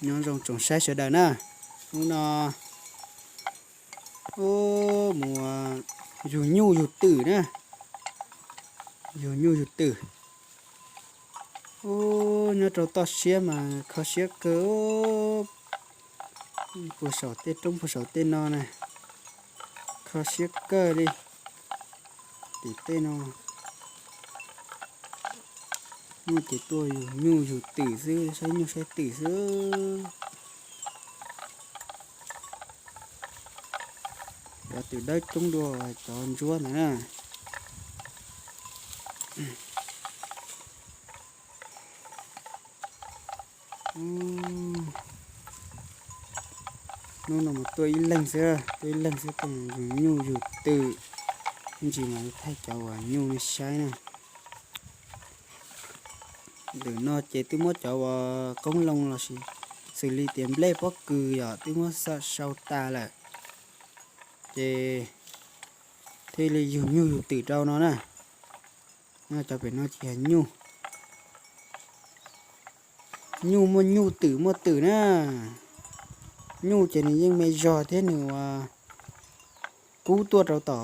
Nyob zoo tsoom saib sawv daws na, hnub no mus yug nyuj yug twm na, yug nyuj yug twm. Ub, nyob rau toj siab mas kho siab kawg, puag saum tej roob puag saum tej no na, kho siab kawg li. Tim tej no, nyuj ces tuaj yug nyuj yug twm xwb, saib nyuj saib twm xwb. Cov twm dawb coob dua cov ntsuab ntawd na. Hnub no mus tuaj ib leeg xwb, tuaj ib leeg xwb, tuaj yug nyuj yug twm, ib ntsis mas thaij cov uas nyuj nej saib na. Ntawm no ces twb muab cov uas qoob loo los sis xws li tias nplej pob kws yom, twb muab xa sau tas lawm, ces thiaj li yug nyuj yug twm rau no na. Cov pem no ces yog nyuj, nyuj muaj nyuj, twm muaj twm na. Nyuj ces nws yeej me zog thiab nws uas kub tuaj rau tom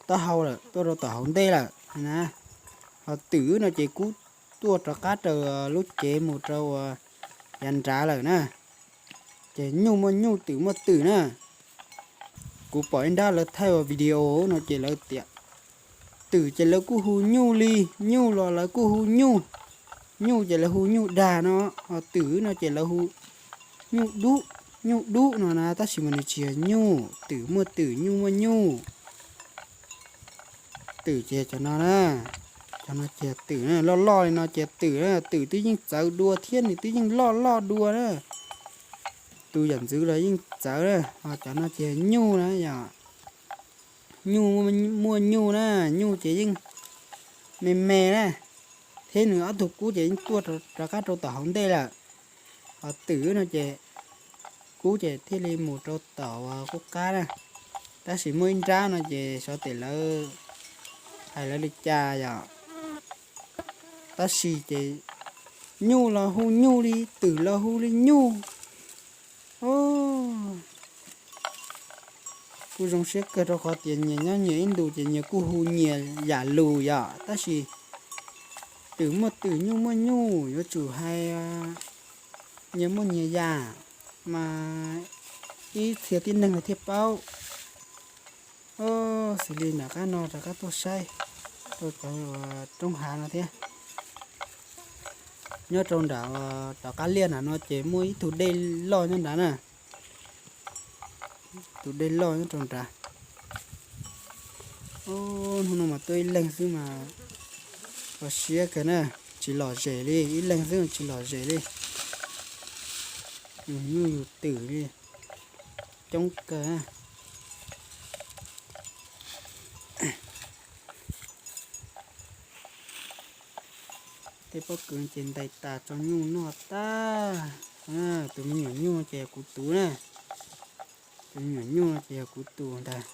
taub hau lawm, tuaj rau tom hauv ntej lawm na. Ho twm no ces kub tuaj rov qab rau lub cev mus rau uas yav nrad lawm na. Ces nyuj muaj nyuj, twm muaj twm na. Kuv pom ib nrab lawv thaij ua video no ces lawv tias twm ces lawv kuj hu nyuj li, nyuj los lawv kuj hu nyuj. Nyuj ces lawv hu nyuj dag no, ho twm no ces lawv hu nyuj dub, nyuj dub no na, tab sis mas nws tsis yog nyuj, twm muaj twm, nyuj muaj nyuj. Twm ces cov no na, cov no ces twm na, loj loj li no ces twm na, twm twb yeej txawv dua thiab nws twb yeej loj loj dua na. Tus yam ntxwv los yeej txawv na, ho cov no ces nyuj na yom. Nyuj muaj nyuj na, nyuj ces yeej me me na, thiab nws ob tug kub ces yeej tuaj rov qab rau tom hauv ntej lawm. Ho twm no ces kub ces thiaj li mus rau tom qub qab na. Tab sis muaj ib nrab no ces xyov tias lawv hais lawv li cas yom. Tab sis ces nyuj los hu nyuj li, twm los hu li nyuj. Kuj zoo siab kawg rau qhov tias nyias nyob nyias ib ntus ces nyias kuj hu nyias yam lus yom, tab sis twm muaj twm, nyuj muaj nyuj, yuav tsum hais nyias muaj nyias yam mas ib txhia tib neeg los thiaj paub. Xws li nram qab no rov qab tuaj saib rau cov roob hav no thiab. Nyob rau nram tom qab liaj nram no ces muaj ib tug dej loj nyob nrad na. Tus dej loj nyob rau nrad. Hnub no mas tuaj ib leeg xwb mas kho siab kawg na, tsis lom zem li, ib leeg xwb tsis lom zem li. Yug nyuj yug twm li, coob kawg. Tej pob kws ces ntais tas tso nyuj noj tag. Tus me nyuam nyuj ces yog kuv tus na. Tus me nyuam nyuj ces yog kuv tus ntag.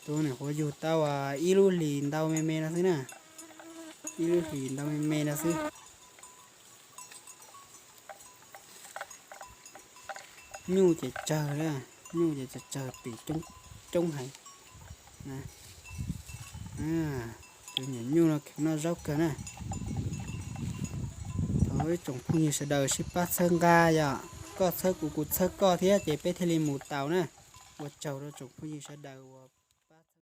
Tus nyuam qhuav yug tau ib lub hlis ntau me me no xwb na. Ib lub hlis ntau me me no xwb. Nyuj ces tsawg na, nyuj ces tsawg tsawg, twm coob coob heev. Tus nyuam nyuj no kheev noj zaub kawg na. Thov ib tsoom phooj ywg sawv daws sib pab txhawb nqa yom, koj txhawb kuv kuv txhawb koj thiab ces peb thiaj li mus taus na. Ua tsaug rau tsoom phooj ywg sawv daws uas